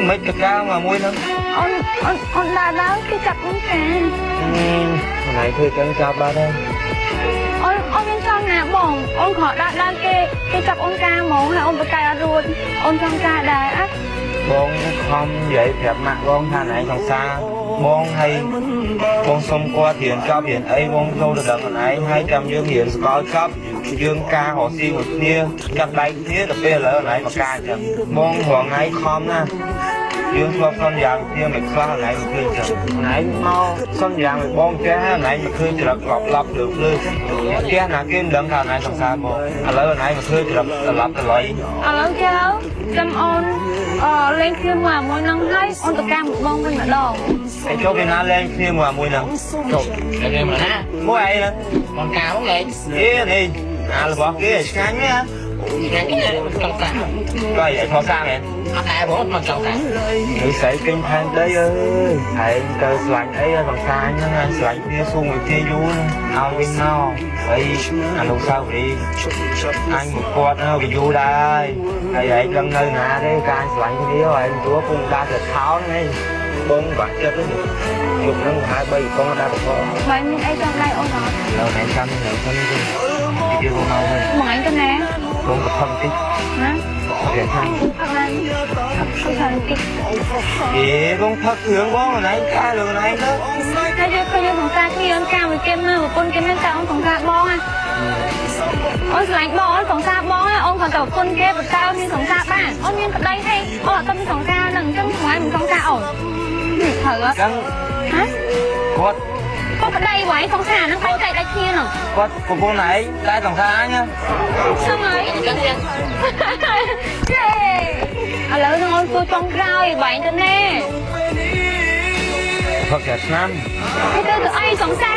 មិនទៅការមកមួយហ្នឹងអូនអូនអូនដើរដើរគេចាប់អូនការ ថ្ងៃធ្វើចឹងចាប់បាត់ហើយ អូនអូនមានចង់ណាបងអូនគ្រាន់ដើរដើរគេគេចាប់អូនការហ្មងហើយអូនបកកាយអត់រួចអូនចង់ការដែរអ่ะ បងខំនិយាយប្រាប់ម៉ាក់បងថាណៃសង្សារបងហើយបងសុំគាត់រៀនចប់រៀនអីបងចូលទៅដល់ខ្លួនឯងហើយចាំយើងរៀនសកលចប់យើងការរកស៊ីមួយគ្នាកាត់ដៃគ្នាទៅពេលឥឡូវណៃមកការអញ្ចឹងបងរងថ្ងៃខំណាយើងធ្លាប់សន្យាគ្នាមិនខ្លះណៃមិនឃើញចឹងណៃមកសន្យាឲ្យបងចេះណៃមិនឃើញច្រឹកឡប់ឡប់លើភ្លើផ្ទះណាគេមិនដឹងថាណៃសង្សារបងឥឡូវណៃមកឃើញច្រឹកត្រឡប់ត្រឡៃ ឥឡូវចៅចាំអូនអលេងគ្នាមួយមួយនឹងហើយអូនទៅការមួយបងវិញម្ដង ឯចូលគេណាលេងគ្នាមួយមួយនឹង ជប់លេងគ្នាមួយណា មួយអីហ្នឹង បងកាបងលេង អេនេះអារបស់គេឆ្ងាញ់មែន ឆ្ងាញ់គេចង់សា ក៏ឯងខសាមែន អត់ដែរបងមកចង់សា នេះស្អីពេញផែនដីអើយឯងទៅស្លាញ់អីសង្សារហ្នឹងឯងស្លាញ់គ្នាស៊ូមួយគ្នាយូរឲ្យវិញមកហើយអនុស្សាវរីយ៍អញមកគាត់ហ្នឹងវាយូរដែរហើយឯងដឹងនៅណាទេការស្លាញ់គ្នាឯងទួពុំដាក់ទៅថោហ្នឹងឯងបងបាក់ចិត្តហ្នឹងយប់ហ្នឹងប្រហែល3កងដាក់ទៅផង បើមានអីចង់ដៃអូនអត់ ឥឡូវឯងចាំនៅសិនទេគេមកវិញ មកឯងទៅណា បងក៏ខំតិច ណា គេថា ផឹកឡើងផឹកឡើងតិច អេបងផឹករឿងបងណៃកែរឿងណៃទៅ ហើយយើងឃើញយើងសង្សារគ្នាអូនការមួយគេមើលប្រពន្ធគេមើលតើអូនសង្សារបងហ่ะអូនស្រឡាញ់បងអូនសង្សារបងអូនគ្រាន់តែប្រពន្ធគេបតើមានសង្សារបានអូនមានប្តីហើយអូនអត់ទៅមានសង្សារហ្នឹងអញ្ចឹងថ្ងៃមិនសង្សារអូនត្រូវអត់ ចឹង ហ៎ គាត់ គាត់ប្តីໄວសង្សារហ្នឹងបែងចែកដាច់គ្នាហ្នឹង គាត់ប្រពន្ធឯងតែសង្សារអញ ហ្នឹងហើយ ចឹងចឹង ចេឥឡូវនឹងអូនសួរចុងក្រោយបែងទៅណែ ផឹកតែឆ្នាំ គេទៅអីសង្សារ